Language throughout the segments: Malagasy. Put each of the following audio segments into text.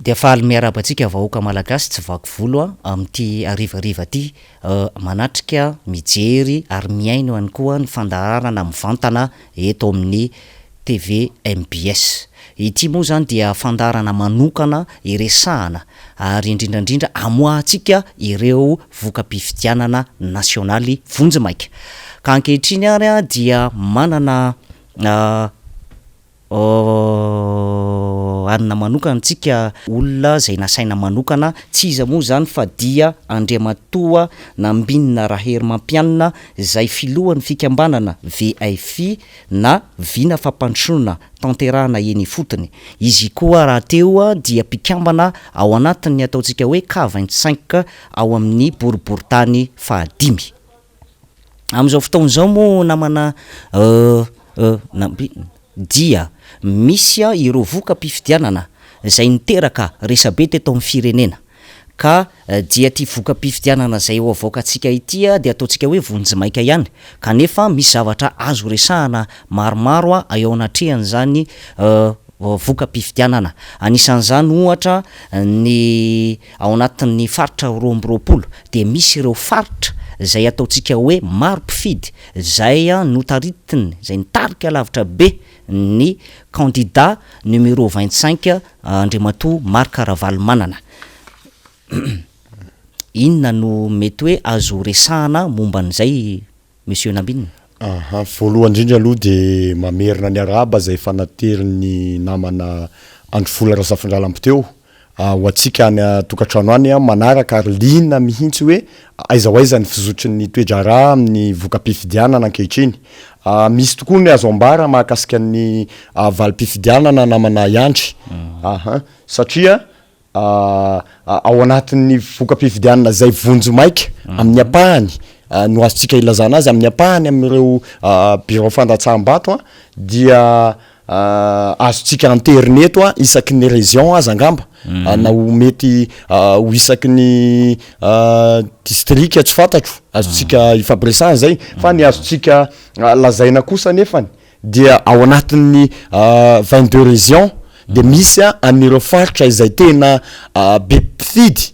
Dia faly miarahaba antsika vahoaka Malagasy tsy vaky volo amin'ity harivariva ity manatrika, mijery ary mihaino ihany koa ny fandaharana mivantana eto amin'ny TV mbs. Ity moa izany dia fandaharana manokana iresahana ary indrindra indrindra amoahantsika ireo voka-pifidianana nasionaly vonjimaika. Ka ankehitriny ary dia manana Hanina manokana antsika olona izay nasaina manokana, tsy iza moa izany fa dia Andriamatoa Nambinina Raherimampianina izay filohan'ny fikambanana VFI na Vina Fampandrosoana Tanterahana Eny Ifotony. Izy koa rahateo dia mpikambana ao anatin'ny ataontsika hoe K 25 ao amin'ny boriborintany fahadimy. Amin'izao fotoana izao moa namana dia misy ireo voka-pifidianana izay niteraka resabe teto amin'ny firenena ka dia ity voka-pifidianana izay ho avoakantsika ity dia ataontsika hoe vonjimaika ihany kanefa misy zavatra azo resahana maromaro eo anatrehan'izany voka-pifidianana. Anisan'izany ohatra ny ao anatin'ny faritra 22 dia misy ireo faritra izay ataontsika hoe maro mpifidy izay notaritiny, izay nitarika lavitra be ny kandida numéro 25 Andriamatoa Marc Ravalomanana. Inona no mety hoe azo resahana momba an'izay Monsieur Nambinina? Aha, voalohany indrindra aloha dia mamerina ny arahaba izay efa naterin'ny namana Andry Vola Razafindralambo teo ho antsika any an-tokantrano any manaraka ary liana mihitsy hoe aiza ho aiza ny fizotry ny toe-draharaha amin'ny voka-pifidianana ankehitriny. Misy tokoa ny azo ambara mahakasika ny valim-pifidianana namana Andry. Aha, satria ao anatin'ny voka-pifidianana izay vonjimaika amin'ny ampahany no azontsika ilazana azy, amin'ny ampahany amin'ireo birao fandatsaham-bato dia azontsika anterineto isaky ny région aza angamba na ho mety ho isaky ny distrika tsy fantatro, azontsika ifampiresahana izay fa ny azontsika lazaina kosa anefany dia ao anatin'ny 22 régions dia misy an'ireo faritra izay tena be mpifidy,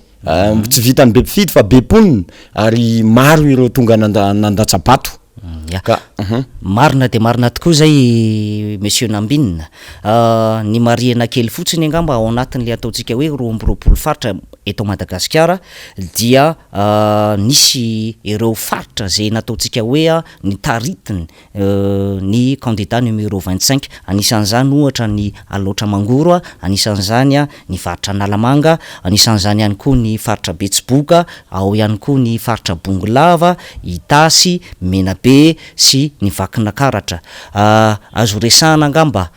tsy vitan'ny be mpifidy fa be mponina ary maro ireo tonga nandatsa-bato. Ya, Ka marina dia marina tokoa izay Monsieur Nambinina. Ny marihana kely fotsiny angamba ao anatin'ilay ataontsika hoe 22 faritra eto Madagasikara dia nisy ireo faritra izay nataontsika hoe nitaritiny ny candidat numéro 25, anisan'izany ohatra ny Alaotra Mangoro, anisan'izany ny faritra Analamanga, anisan'izany ihany koa ny faritra Betsiboka, ao ihany koa ny faritra Bongolava, Itasy, Menabe sy ny Vakinakaratra. Azo resahana angamba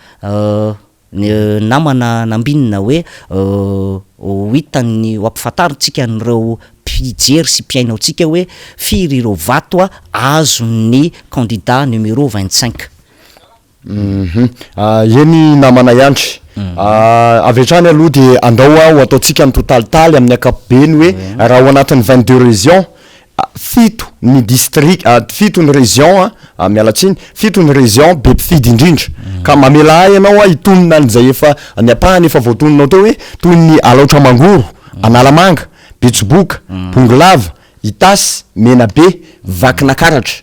Ny namana nambinina hoe ho hitan'ny, ho ampifantarintsika an'ireo mpijery sy mpihaino antsika hoe firy ireo vato azon'ny candidat numéro 25. Hum eny namana Andry. Avy hatrany aloha dia andao ho ataontsika ny totalitaly amin'ny ankapobeny hoe raha ao anatin'ny 22 régions Fito ny district, fito ny région an, miala tsiny, fito ny région be mpifidy indrindra. Ka mamela ahy ianao an hitonona an'izay efa, ny ampahany efa voatononao teo hoe toy ny Alaotra Mangoro, Analamanga, Betsiboka, Bongolava, Itasy, Menabe, Vakinakaratra.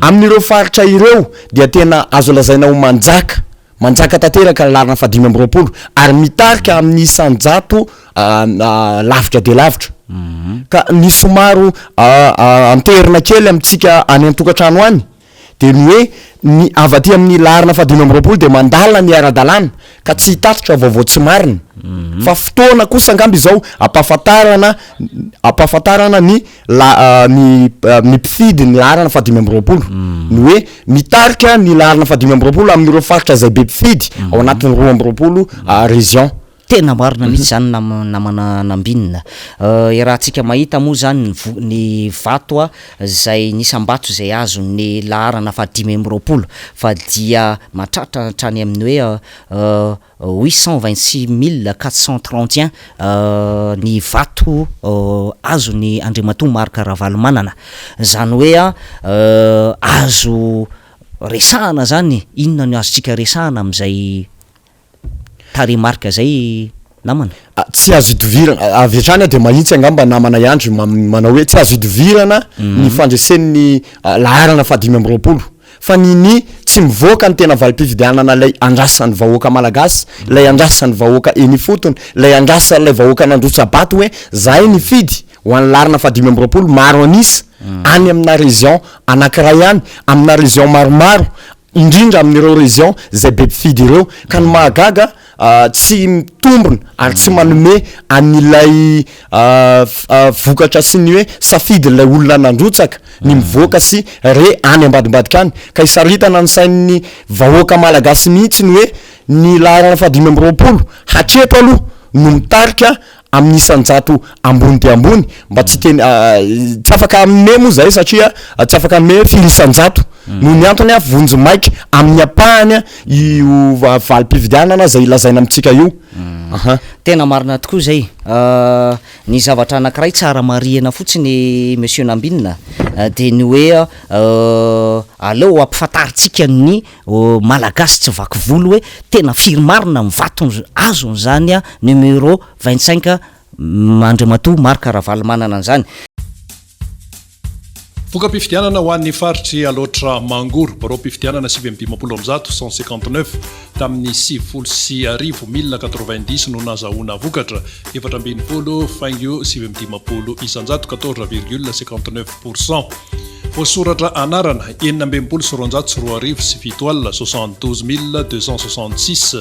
Amin'ireo faritra ireo dia tena azo lazaina ho manjaka, manjaka tanteraka ny laharana faha-25 ary mitarika amin'ny isan-jato lavitra dia lavitra. Ka ny somaro anterina kely amintsika any an-tokantrano any dia ny hoe ny avy aty amin'ny laharana faha-25 dia mandala ny ara-dalàna ka tsy hitatitra vaovao tsy marina fa fotoana kosa angamba izao ampahafantarana ampahafantarana ny la ny ny mpifidy ny laharana faha-25 ny hoe mitarika ny laharana faha-25 amin'ireo faritra izay be mpifidy ao anatin'ny 22 région. Tena marina mihitsy izany namana Nambinina. Iarahantsika mahita moa izany ny vo- ny vato izay ny isam-bato izay azon'ny laharana faha-25 fa dia mahatratra hatrany amin'ny hoe 826 431 ny vato azon'i Andriamatoa Marc Ravalomanana. Izany hoe azo resahana izany, inona no azontsika resahana amin'izay tarehimarika izay namana? Tsy azo idovirana, avy hatrany aho dia mahitsy angamba namana i Andry manao hoe tsy azo idovirana ny fandresen'ny laharana fahadimy amby 20 fa ny ny tsy mivoaka ny tena valim-pifidianana ilay andrasan'ny vahoaka malagasy, ilay andrasan'ny vahoaka eny ifotony, ilay andrasan'ilay vahoaka nandrotsa-bato hoe zahay nifidy ho an'ny laharana fahadimy amby 20 maro an'isa any amina région anankiray any, amina région maromaro indrindra amin'ireo région izay be mpifidy ireo ka ny mahagaga tsy mitombina ary tsy manome an'ilay vokatra sy ny hoe safidin'ilay olona nandrotsaka ny mivoaka sy re any ambadimbadika any ka hisaritana ny sain'ny vahoaka malagasy mihitsy ny hoe ny laharana faha 25 hatreto aloha no mitarika amin'ny isan-jato ambony dia ambony mba tsy hiteny tsy afaka hanome moa zahay satria tsy afaka hanome hoe firy isan-jato noho ny antony a vonjimaika amin'ny ampahany io valim-pifidianana izay lazaina amintsika io. Aha. Tena marina tokoa izay. Ny zavatra anankiray tsara marihina fotsiny Monsieur Nambinina dia ny hoe aleo ampifantarintsika ny Malagasy tsy vaky volo hoe tena firy marina ny vato azony izany numéro 25 Andriamatoa Marc Ravalomanana an'izany. Voka-pifidianana ho an'ny faritr'i Alaotra Mangoro, biraom-pifidianana 159, 159, tamin'ny 1090, 1090 no nazahoana vokatra, 14 faingo 59 isan-jato, 14,59 pour cent. Voasoratra anarana, 266 207, 72266,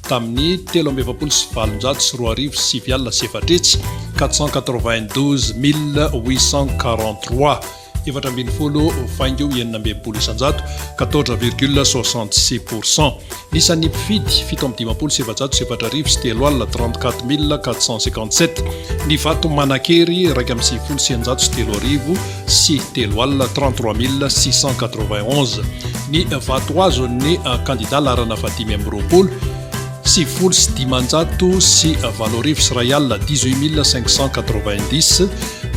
tamin'ny 243 204, 492843, 14 faingo 66 isan-jato, 14,66 pour cent. Ny isan'ny mpifidy, 457 403, 34457. Ny vato manan-kery, 691 603, 33691. Ny vato azon'ny kandida laharana faha-25, 590 801, 18590,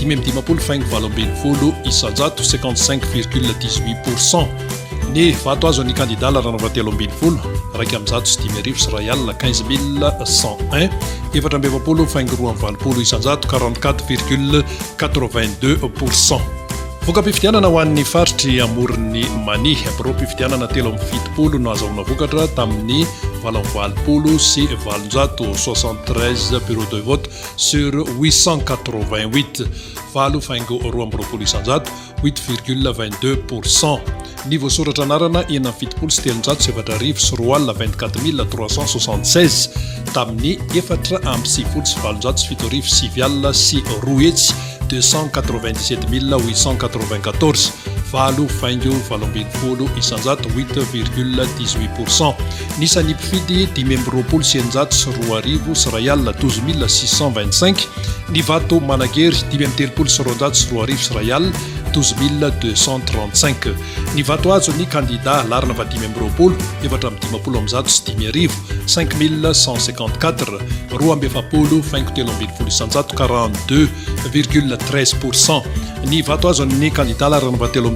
55 faingo 18 isan-jato, 55,18 pour cent. Ny vato azon'ny kandida laharana faha-13, 501 15101, 44 faingo 82 isan-jato, 44,82 pour cent. Voka-pifidianana ho an'ny faritr'i Amoron'i Mania. Biraom-pifidianana 73 no nahazahoana vokatra tamin'ny 888, 73 bureaux de vote sur 888, 8 faingo 22 isan-jato, 8,22 pour cent. Ny voasoratra anarana 376 204, 24376, tamin'ny 894 907 297894, 8 faingo 18 isan-jato, 8,18 pour cent. Ny isan'ny mpifidy 225 201, 12625. Ny vato manan-kery 235 202, 12235. Ny vato azon'ny kandida laharana faha-25, 154 505, 5154, 42 faingo 13 isan-jato, 42,13 pour cent. Ny vato azon'ny kandida laharana faha-13,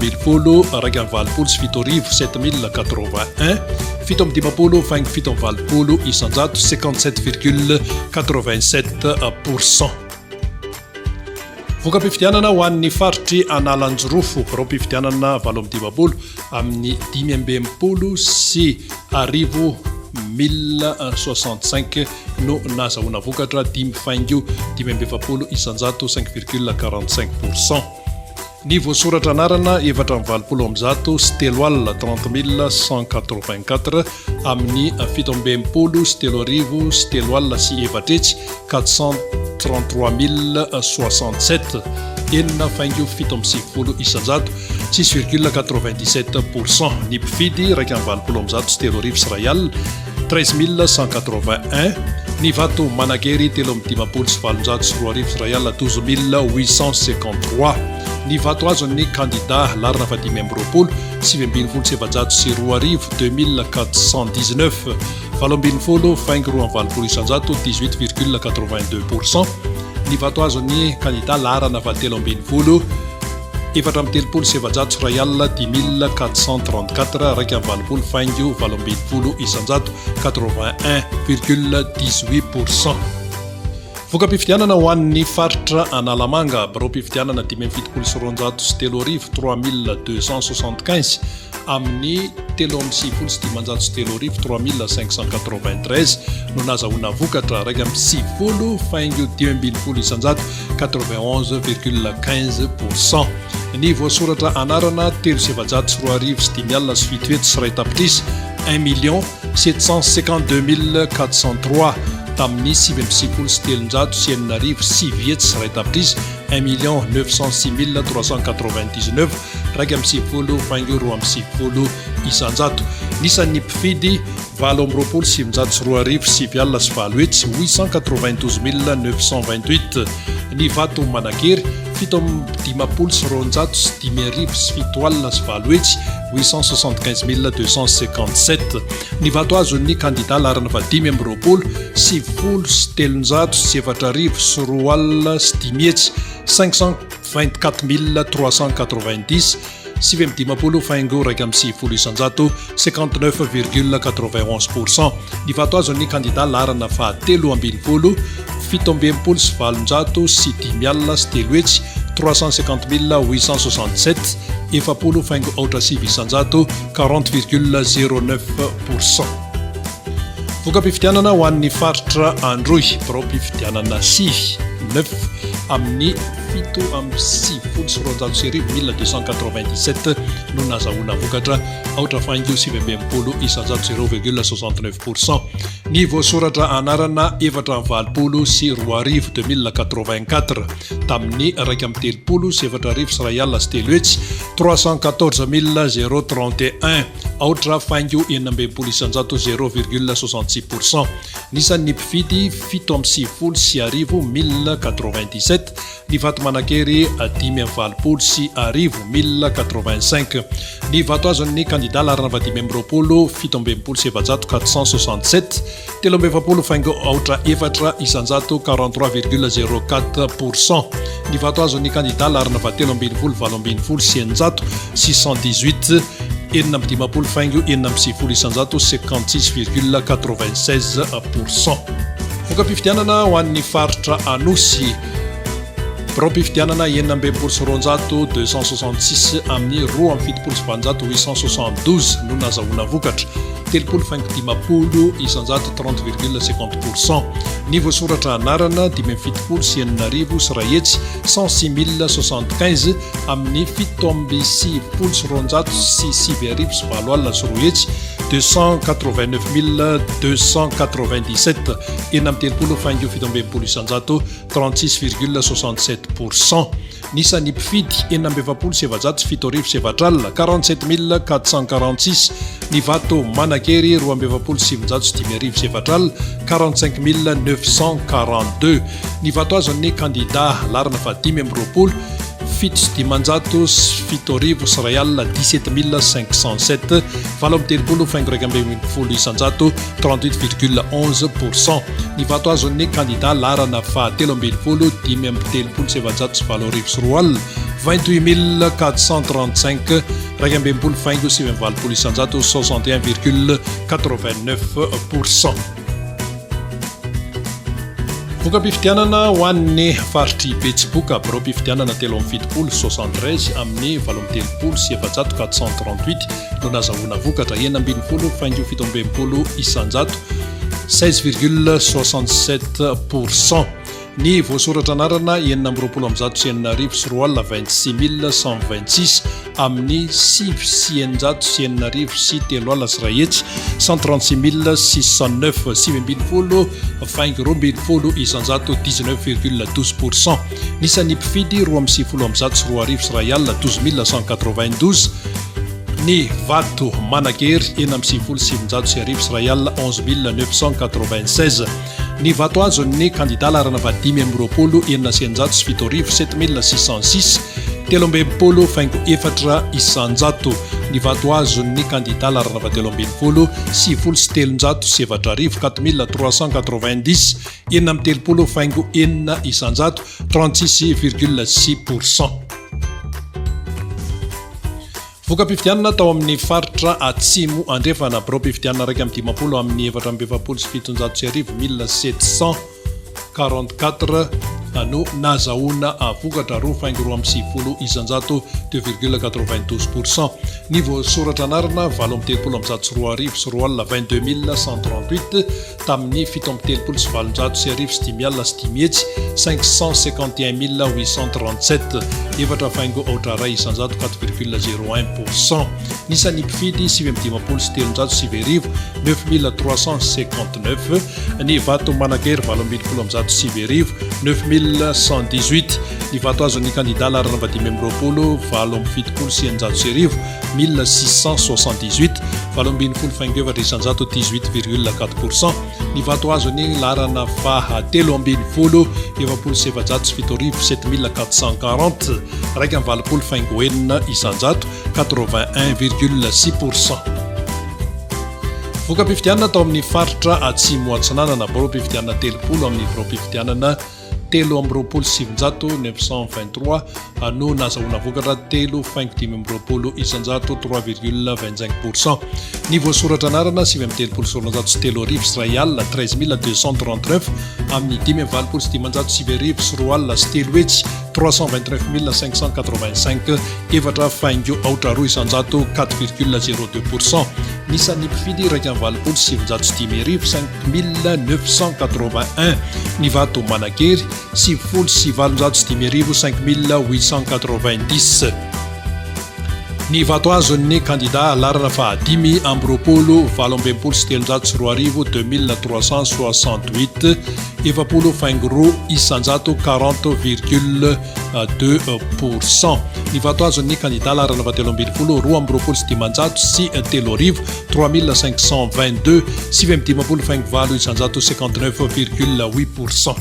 781, 7081, 57 faingo 87 isan-jato, 57,87 pour cent. Voka-pifidianana ho an'ny faritr'i Analanjirofo, biraom-pifidianana 58 amin'ny 1065 1065 no nahazahoana vokatra, 5 faingo 45 isan-jato, 5,45 pour cent. Ny voasoratra anarana 384 300, 30184, amin'ny 367 364, 433067, 6 faingo 97 isan-jato, 6,97 pour cent. Ny mpifidy 381 301, 13181. Ny vato manan-kery 853 201, 12853. Ny vato azon'ny kandida laharana faha-25, 219 200, 2419, 18 faingo 82 isan-jato, 18,82 pour cent. Ny vato azon'ny kandida laharana faha-13, 434 100, 10434, 81 faingo 18 isan-jato, 81,18 pour cent. Voka-pifidianana ho an'ny faritra Analamanga, biraom-pifidianana 3275, 3275, amin'ny 3593, 3593, no nazahoana vokatra, 91 faingo 15%, 91,15 pour cent. Ny voasoratra anarana, 2703 501 tapitrisa, 1 752 403, tamin'ny 399 901 tapitrisa, 1 906 399, 91,92%. Ny isan'ny mpifidy, 228 908, 892 928. Ny vato manan-kery, 257 507, 875 257. Ny vato azon'ny kandida laharana faha-25, 290 204 500, 524 390, 59,91%, 59,91%. Ny vato azon'ny kandida laharana faha-13, 867 500, 350 867, 40,09%, 40,09%. Voka-pifidianana ho an'ny faritra Androy, biraom-pifidianana sivy, neuf, amin'ny 1297, 1297, no nazahoana vokatra, 4,69%, 0,69%. Ny voasoratra anarana, 2084, 2084, tamin'ny 331 300, 314 031, 4,66%, 0,66%. Ny isan'ny mpifidy, 1097, 1097. Ny vato manan-kery, 1085, 1085. Ny vato azon'ny kandida laharana faha-25, 467, 467, 43,04%, 43,04%. Ny vato azon'ny kandida laharana faha-13, 618, 618, 56,96%, 56,96%. Voka-pifidianana ho an'ny faritra Anosy. Biraom-pifidianana 266, 266, amin'ny 872, 872, no nazahoana vokatra, 30,50%, 30,50%. Ny voasoratra anarana, 176 101, 106 075, amin'ny 297 209 200, 289 297, 36,67%, 36,67%. Ny isan'ny mpifidy, 446 704, 47 446. Ny vato manan-kery, 429 504, 45 942. Ny vato azon'ny kandida laharana faha-25, 7 507 100, 17 507, 38,11%, 38,11%. Ny vato azon'ny kandida laharana faha-13, 235 802, 28 435, 61,89%, 61,89%. Voka-pifidianana ho an'ny faritry Betsiboka, biraom-pifidianana 73, 73, amin'ny 438, 438, no nazahoana vokatra, 16,67%, 16,67%. Ny voasoratra anarana, 226 200, 26 126, amin'ny 606 606 103, 136 609, 19,12%, 19,12%. Ny isan'ny mpifidy, 192 192, 12 192. Ny vato manan-kery, 996 100, 11 996. Ny vato azon'ny kandida laharana faha-25, 6 607, 7 606, 63,4%. Ny vato azon'ny kandida laharana faha-13, 390 4, 4390, 36,6%, 36,6%. Voka-pifidianana tao amin'ny faritra Atsimo Andrefana, biraom-pifidianana 51 amin'ny 744 1700. 44 no nahazahoana vokatra 2,92%, 2,92 %. Ny voasoratra anarana 238 200, 22138, tamin'ny 1837 500, 551837, 4,01%, 4,01 %. Ny isan'ny mpifidy 359 909, 9359. Ny vato manan-kery 918 918, Ny vato azon'ny kandidà laharana faha-25 1678, 1678, 18,4%, 18,4 %. Ny vato azon'ny laharana faha-13 740, 7440, 81,6%, 81,6 %. Voka-pifidianana tao amin'ny faritra Atsimo Atsinanana, biraom-pifidianana 30 amin'ny biraom-pifidianana 923 923 no nahazahoana vokatra 3,25%, 3,25 %. Ny voasoratra anarana 239 239 13239 amin'ny 285 209 329 585, 4,02%, 4,02 %. Ny isan'ny mpifidy 981 905, 5981. Ny vato manan-kery 890 5890, Ny vato azon'ny kandidà laharana faha-25 268 268, 40,2%, 40,2 %. Ny vato azon'ny kandidà laharana faha-13 322 3522, 59,8%, 59,8 %.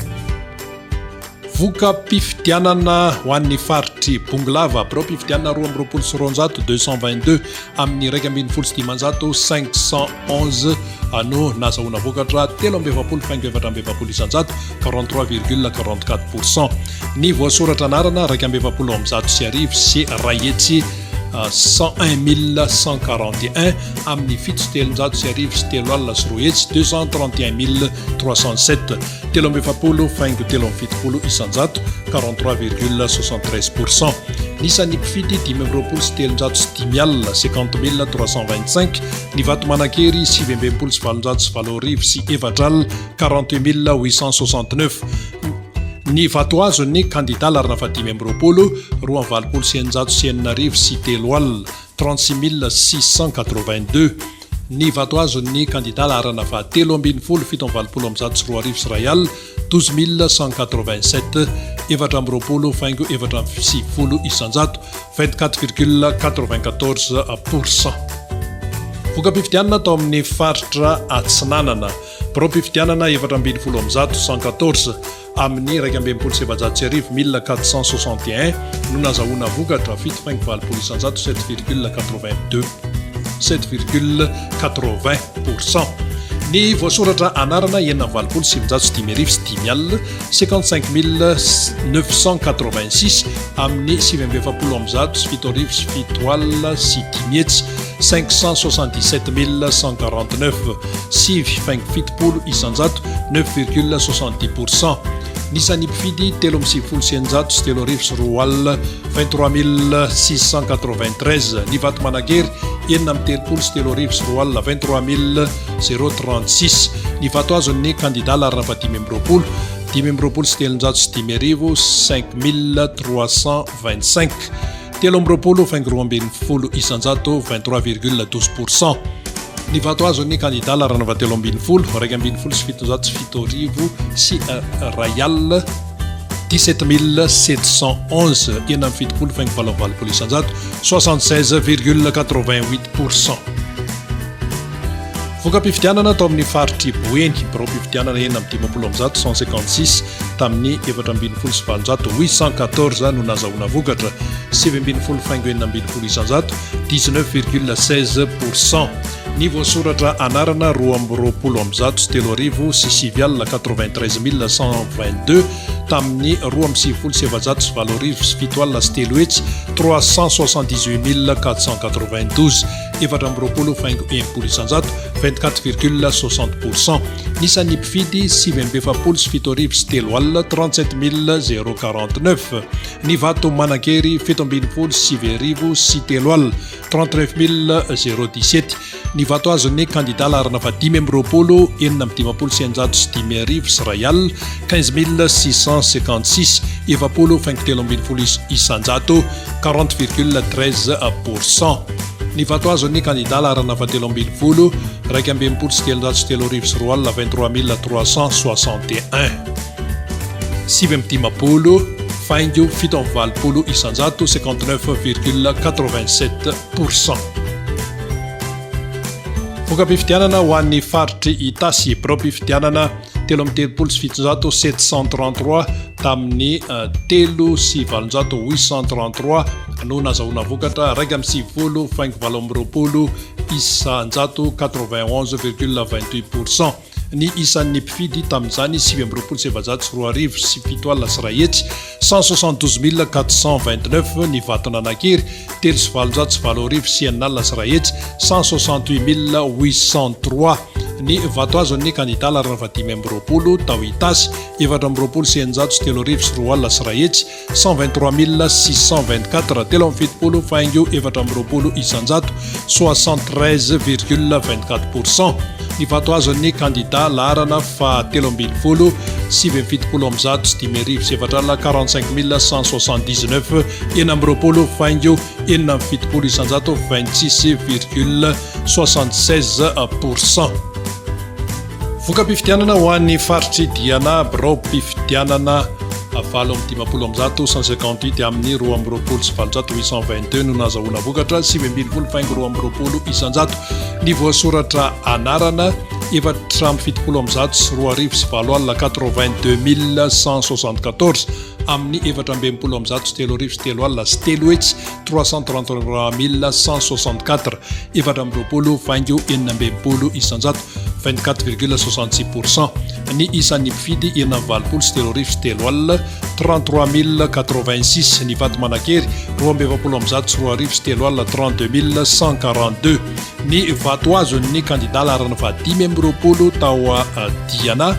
Voka-pifidianana ho an'ny faritr'i Bongolava, biraom-pifidianana 222, 222, amin'ny 511, 511 no nahazahoana vokatra 43,44%, 43,44 %. Ny voasoratra anarana 141 141, 101141, amin'ny 307 230, 231307, 43,73%, 43,73 %. Ny isan'ny mpifidy 325 500, 50325. Ny vato manan-kery 869 868, 48869. Ny vato azon'ny kandidà laharana faha-25 682 660, 36682. Ny vato azon'ny kandidà laharana faha-13 288 200, 12187, 24,94%, 24,94 %. Voka-pifidianana tao amin'ny faritra Atsinanana. Biraom-pifidianana 114, 114, amin'ny 1461, 1461, no nazahoana vokatra 7,80%, 7,82, 7,80 %. Ny voasoratra anarana 986 500, 55986, amin'ny 749 707 500, 577149, 9,70%, 9,70 %. Ny isan'ny mpifidy 693 200, 23693. Ny vato manan-kery 236 200, 23036. Ny vato azon'ny kandidà laharana faha-25 325 5 5325, 23,12%, 23,12 %. Ny vato azon'ny kandidà laharana faha-13 7 770 1, 17711, 76,88%, 76,88 %. Voka-pifidianana tao amin'ny faritr'i Boeny, biraom-pifidianana 156, 156, tamin'ny 814, 814, no nazahoana vokatra 19,16%, 19,16 %. Ny voasoratra anarana 322 309, 93122. tamin'ny 378 392, 378 492, 24,60%, 24,60%. Ny isan'ny mpifidy 349 4700, 37049. Ny vato manan-kery 317 903, 39017. Ny vato azon'ny kandida laharana faha-25, 656 505, 15656, 40,13%, 40,13%. Ny vato azon'ny kandida laharana faha-13, 361 302, 23361. 59,87%, 59,87%. Voka-pifidianana ho an'ny faritry Itasy, biraom-pifidianana 733, 733 tamin'ny 803, 833 no nazahoana vokatra 91,28%, 91,28%. Ny isan'ny mpifidy tamin'izany 229 207 100, 172 429. Ny vato nanan-kery 803 600, 168 803. Ny vato azon'ny kandida laharana faha-25 tao Itasy 224 203 100, 123 624, 73,24%, 73,24%. Ny vato azon'ny kandida laharana faha-13 379 504, 45179, 26,76%, 26,76%. Voka-pifidianana ho an'ny faritry Diana, biraom-pifidianana 158, 158 amin'ny 822, 822 no nahazahoana vokatra 19,22%. Ny voasoratra anarana 274 208, 82174 amin'ny 364 330, 333164, 24,66%, 24,66%. Ny isan'ny mpifidy 386 330, 33086. Ny vato manan-kery 242 230, 32142. Ny vato azon'ny kandida laharana faha-25 tao Diana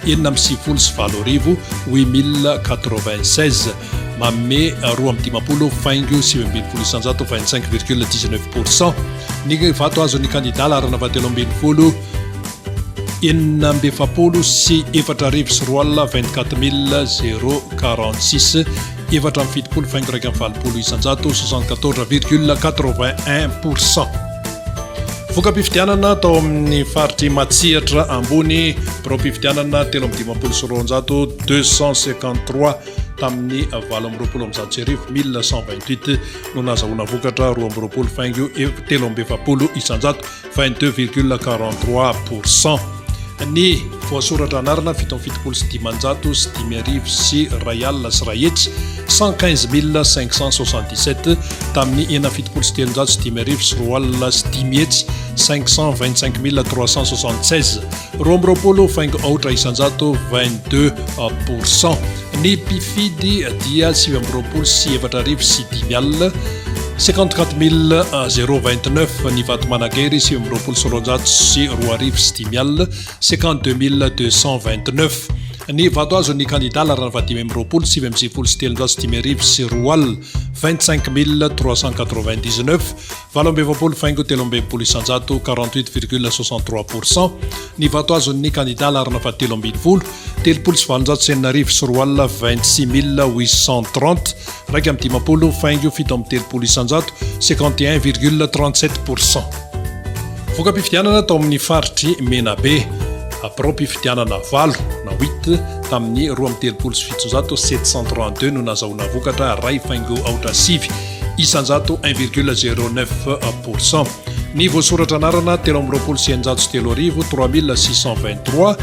896 , 8096, manome 52,19%, 25,19%. Ny vato azon'ny kandida laharana faha-13 244 200, 24046, 74,81%, 74,81%. Voka-pifidianana tao amin'ny faritry Matsiatra Ambony, biraom-pifidianana 253, 253 tamin'ny 128, 1128 no nahazahoana vokatra 22,43%, 22,43%. Ny voasoratra anarana 577 501 100, 115577 tamin'ny 376 505 500, 525376, 22,8%, 22%. Ny mpifidy dia 294 500, 54029. Ny vato manan-kery 229 205, 52229. Ny vato azon'ny kandida laharana faha-25 399 502, 25399, 48,63%, 48,63%. Ny vato azon'ny kandida laharana faha-13 230 620, 26830, 51,37%, 51,37%. Voka-pifidianana tao amin'ny faritry Menabe, biraom-pifidianana valo na huit tamin'ny 732, 732 no nazahoana vokatra 1,89%, 1,09%. Ny voasoratra anarana 323 330, 3623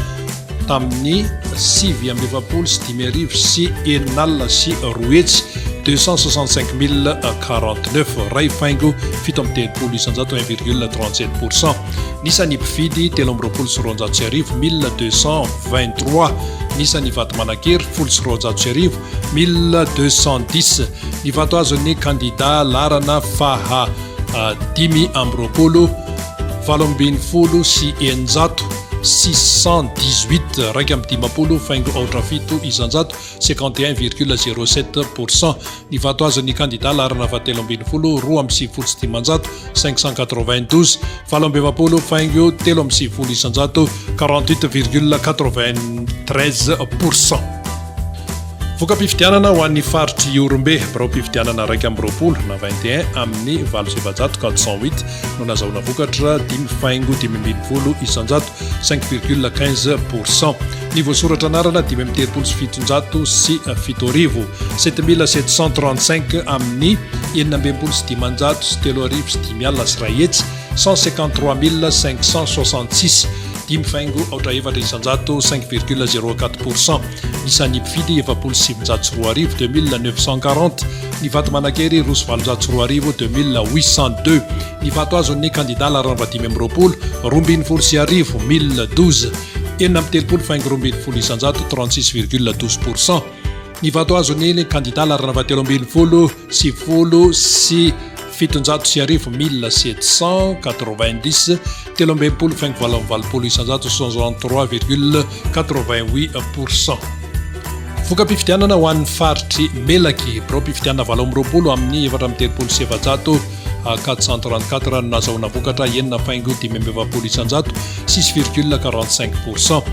tamin'ny 249 646, 265049, 1,37%, 1,37%. Ny isan'ny mpifidy 223 223. Ny isan'ny vato manan-kery, 1210, 1210. Ny vato azon'ny kandida laharana faha 25, 618, 618, 51,87%, 51,07 pour cent. Ny vato azon'ny kandida laharana fahatelo ambin'ny folo, 592, 592, 48,93%, 48,93%. Voka-pifidianana ho an'ny faritry Ihorombe, biraom-pifidianana 21 na 21 amin'ny 408, 408 no nazahoana vokatra 5,15%, 5,15%. Ny voasoratra anarana 735 735, 7735 amin'ny 566 500 01, 153 566, 5,84%, 5,04%. Isan'ny mpifidy 240 2940, ny vato manan-kery 802, 2802. Ny vato azon'ny kandida laharana 25, 1012, 1012, 36,12%, 36,12%. Ny vato azon'ny kandida laharana 13, 790, 1790, 63,88%, 63,88%. Voka-pifidianana ho an'ny faritry Melaky, biraom-pifidianana 28 amin'ny 434, 434 no nazahoana vokatra 6,45%, 6,45%.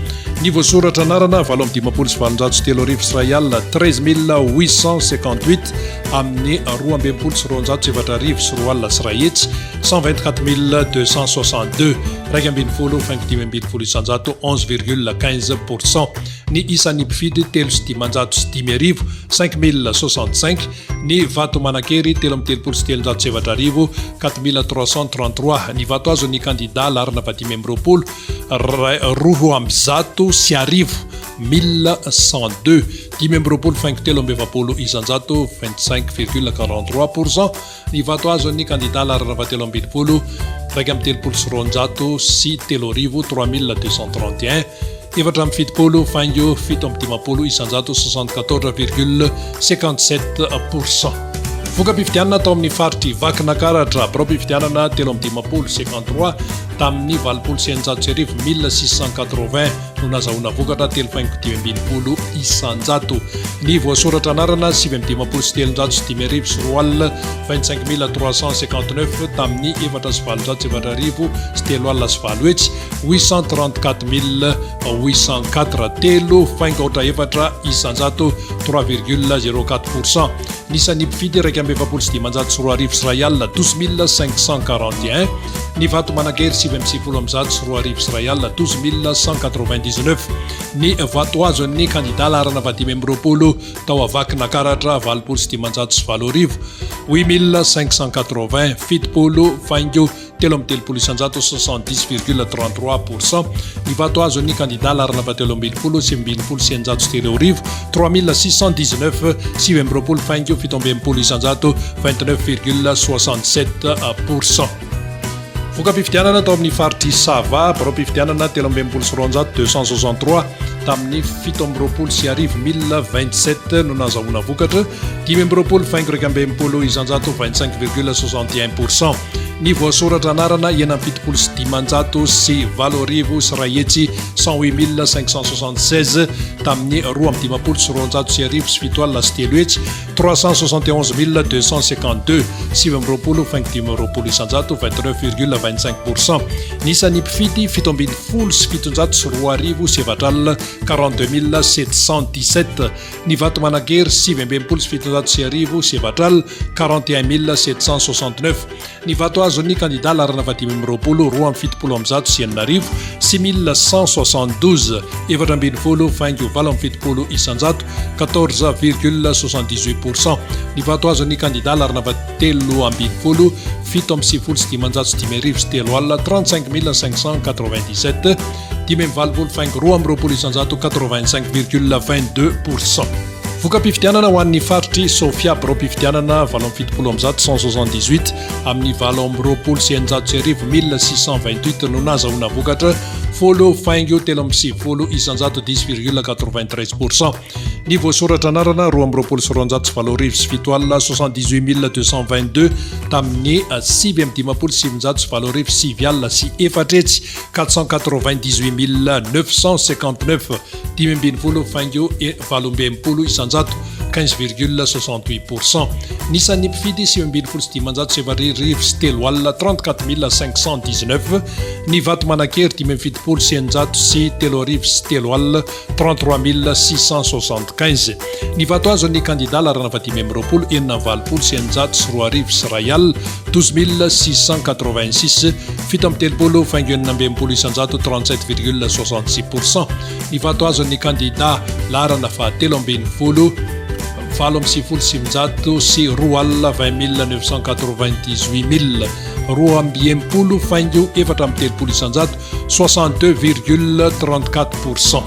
Ny voasoratra anarana 858 003 01, 13 858 amin'ny 262 004 201, 124 262, 11,15%, 11,15%. Ny isan'ny mpifidy 503 5, 5065. Ny vato manan-kery 333 400, 4333. Ny vato azon'ny kandida laharana 25, 1102, 1102, 25,43%, 25,43%. Ny vato azon'ny kandida laharana 13, 231 300, 3231, 74,57%, 74,57%. Voka-pifidianana tao amin'ny faritry Vakinakaratra, biraom-pifidianana 53, 53 tamin'ny 680, 1680 no nazahoana vokatra 3,15%. Ny voasoratra anarana 359 305 200, 25 359 tamin'ny 804 008, 834 804, 3,84%, 3,04%. Ny isan'ny mpifidy 241 541, 12 541. Ny vato manan-kery 299 201, 12 199. Ny vato azon'ny kandida laharana 25 tao Vakinakaratra, 580 800, 8580, 70,33%, 70,33%. Ny vato azon'ny kandida laharana 13, 619 300, 3619, 29,67%, 29,67%. Voka-pifidianana tao amin'ny faritry Sava, biraom-pifidianana 263, 263 tamin'ny 1027, 1027 no nazahoana vokatra 25,61%, 25,61%. Ny voasoratra anarana 576 801, 108576 tamin'ny 252 700 371 371 252, 29,25%, 29,25%. Ny isan'ny mpifidy 217 204, 42 717. Ny vato manan-kery 769 700 41 769. Ny vato azon'ny kandida laharana 25, 672, 6172, 14,78%, 14,78%. Ny vato azon'ny kandida laharana 13, 597 500 35 597, 85,22%, 85,22%. Voka-pifidianana ho an'ny faritr'i Sofia, biraom-pifidianana 378, 178, amin'ny 1628, 1628, no nahazahoana vokatra folo faingo 93 isanjato, 10,93 pour cent. Ny voasoratra anarana 222,278, 78222, tamin'ny 959,809, 498959, 15 faingo 68 isanjato, 15,68 pour cent. Ny isan'ny mpifidy 519,403, 34519. Ny vato manan-kery 675,303, 33675. Ny vato azon'ny kandida laharana faha-25, 286,201, 12686, 37 faingo 66%, 37,66 pour cent. Ny vato azon'ny kandida laharana faha-13, 998,200, 20998 mille, 62 faingo 34%, 62,34 pour cent.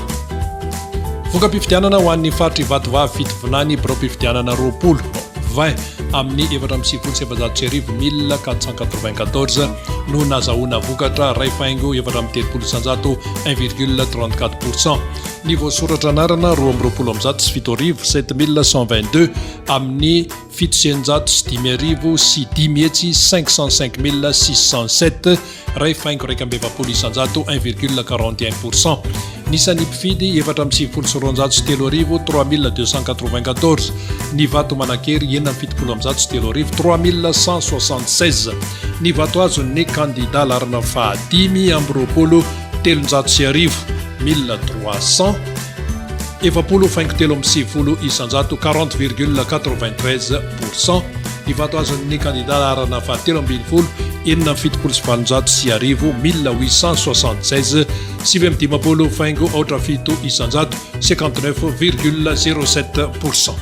Voka-pifidianana ho an'ny faritr'i Vatovavy Fitovinany, biraom-pifidianana 20, 20, amin'ny 1494, 1494, no nazahoana vokatra iray faingo 34%, 1,34 pour cent. Ny voasoratra anarana 322,700, 7122, amin'ny 607,500, 505607, 1,41%, 1,41 pour cent. Ny isan'ny mpifidy 294,300, 3294. Ny vato manan-kery 376,300, 3176. Ny vato azon'ny kandida laharana faha-25, 1300, 1300, 40,93%, 40,93 pour cent. Ny vato azon'ny kandida laharana faha-13, 876,800, 1876, 59.87%, 59,07 pour cent.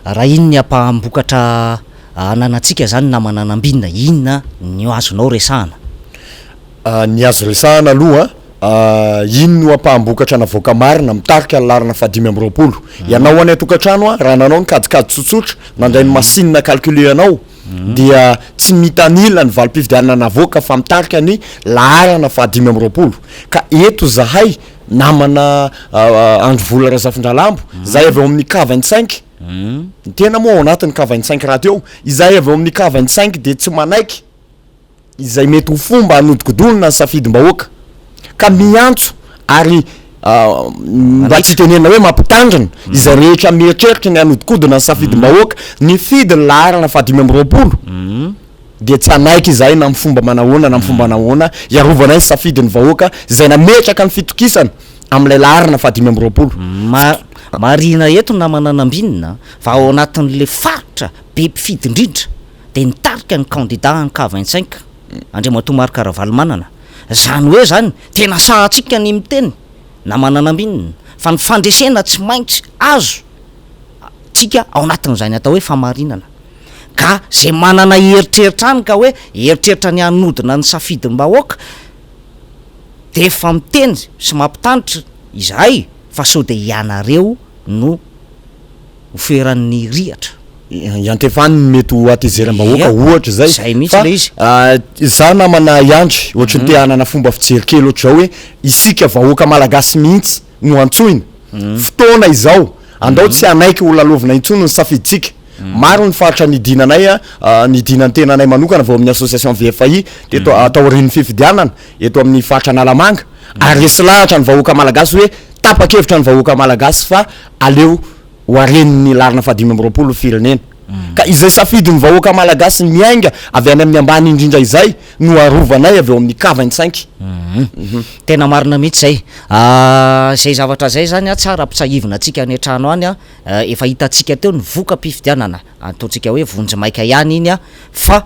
Raha iny ny ampaham-bokatra ananantsika zany namana Nambinina, inona ny azonao resahana? Ny azo resahana aloha, iny no ampaham-bokatra navoaka marina mitarika ny laharana faha-25. Ianao any an-tokantrano, raha nanao ny kajikajy tsotsotra, nandray ny machine calculer anao, dia tsy mitanila ny valim-pifidianana navoaka fa mitarika ny laharana faha-25. Ka eto zahay namana Andry Vola Razafindralambo, zahay avy ao amin'ny K 25, ny tena moa ao anatin'ny K 25 rahateo, izahay avy ao amin'ny K 25 dia tsy manaiky izay mety ho fomba hanodikodonana ny safidim-bahoaka ka miantso ary mba tsy hitenenana hoe mampitandrina izay rehetra mieritreritra ny hanodikodina ny safidim-bahoaka nifidy ny laharana faha-25 dia tsy hanaiky izahay na amin'ny fomba manahoana na amin'ny fomba manahoana hiarovanay ny safidin'ny vahoaka izay nametraka ny fitokisana amin'ilay laharana faha-25. Marihina eto namana Nambinina fa ao anatin'ilay faritra be mpifidy indrindra dia nitarika ny kandida en K 25, Andriamatoa Marc Ravalomanana. Izany hoe izany, tena sahantsika ny miteny na manana ambinina, fa ny fandresena tsy maintsy azo tsika ao anatin'izany atao hoe famarinana. Ka izay manana eritreritra any ka hoe eritreritra ny hanodina ny safidim-bahoaka dia efa miteny sy mampitandrina izahay fa sao dia ianareo no ho feran'ny rihatra. Iantefany ny mety ho hatezeram-bahoaka ohatra izay. Izay mihitsy Fa ilay izy. za namana i Andry ohatry ny te hanana fomba fijery kely ohatr'izao hoe isika vahoaka malagasy mihitsy no antsoina. Fotoana izao, andao tsy hanaiky ho lalaovina intsony ny safidintsika. Maro ny faritra nidinanay, nidinan'ny tenanay manokana vao amin'ny association VFAI teto taorian'ny fifidianana eto amin'ny faritra Analamanga ary resy lahatra ny vahoaka malagasy hoe tapa-kevitra ny vahoaka malagasy fa aleo ho haren'ny laharana faha-25 ny firenena. Ka izay safidin'ny vahoaka malagasy miainga avy any amin'ny ambany indrindra izay no arovanay avy ao amin'ny K 25. Tena marina mihitsy izay. Izay zavatra izay izany an, tsara ampitsahivina antsika any an-trano any an, efa hitantsika teo ny voka-pifidianana, ataontsika hoe vonjimaika ihany iny an, fa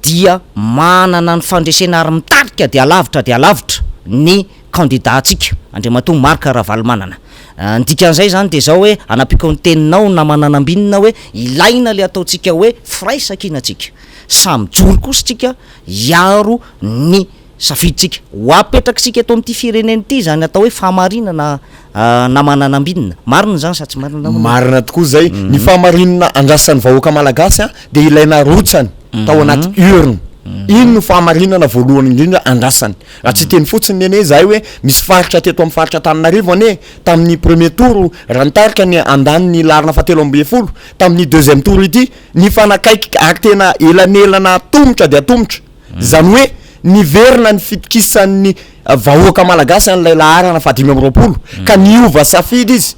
dia manana ny fandresena ary mitarika dia lavitra dia lavitra ny kandida-ntsika, Andriamatoa Marc Ravalomanana. Ny dikan'izay izany dia izao hoe, anampiako ny teninao namana Nambinina hoe, ilaina ilay ataontsika hoe firaisankinantsika. Samy mijoro kosa isika hiaro ny. safidintsika. Ho apetrakitsika eto amin'ity firenena ity izany atao hoe fahamarinana namana nambinina. Marina izany sa tsy marina namana? Marina tokoa izay. Ny fahamarinana andrasan'ny vahoaka malagasy dia ilay narotsany tao anaty urne. Iny no fahamarinana voalohany indrindra andrasany. Raha tsy hiteny fotsiny anie izahay hoe misy faritra teto amin'ny faritra Antananarivo anie tamin'ny premier tour raha nitarika ny andaniny laharana fahatelo 13 tamin'ny deuxième tour ity nifanakaiky ary tena elanelana atomotra dia atomotra. Izany hoe niverina ny fitokisan'ny vahoaka malagasy an'ilay laharana faha 25 ka niova safidy izy.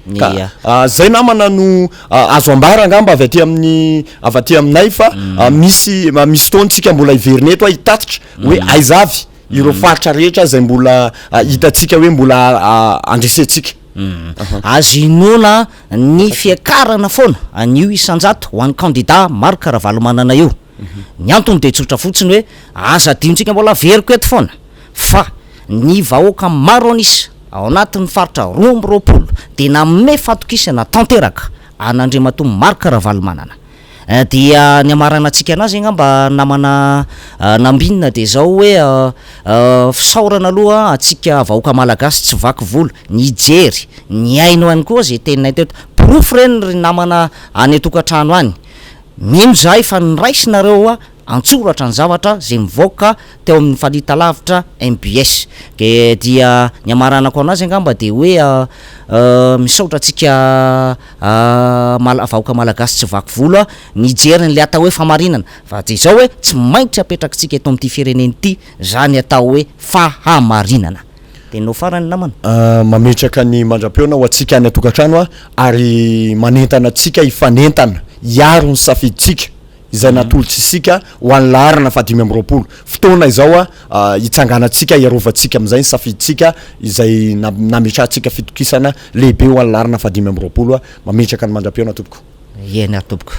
Ka zay namana no azo ambara angamba avy aty amin'ny avy aty aminay fa misy misy fotoana tsika mbola hiverina eto hitatitra hoe aiza avy ireo faritra rehetra izay mbola hitantsika hoe mbola andresentsika. Azo inoana ny fiakarana foana an'io isan-jato ho an'ny kandida Marc Ravalomanana io. Ny antony dia tsotra fotsiny hoe aza adinontsika mbola averiko eto foana fa ny vahoaka maro an'isa ao anatin'ny faritra 22 dia nanome fatokisana tanteraka an'Andriamatoa Marc Ravalomanana. Dia ny hamaranantsika anazy angamba namana Nambinina dia izao hoe fisaorana aloha antsika vahoaka malagasy tsy vaky volo nijery, nihaino ihany koa izay teninay teto. Porofo ireny ry namana any an-tokantrano any. Mino izahay fa noraisinareo an-tsoratra ny zavatra izay mivoaka teo amin'ny fahitalavitra mbs. Dia dia ny hamaranako anazy angamba dia hoe misaotra antsika mala- vahoaka malagasy tsy vaky volo nijery an'ilay atao hoe fahamarinana. Fa dia izao hoe tsy maintsy apetrakitsika eto amin'ity firenena ity izany atao hoe fahamarinana. Dia no farany namana. Mametraka ny mandra-pihaona ho antsika any an-tokantrano aho ary manentana antsika hifanentana hiaro ny safidintsika izay natolotr'isika ho an'ny laharana faha 25. Fotoana izao hitsanganantsika hiarovantsika amin'izay ny safidintsika izay nametrahantsika fitokisana lehibe ho an'ny laharana faha 25. Mametraka ny mandra-pihaona tompoko. Eny ary tompoko.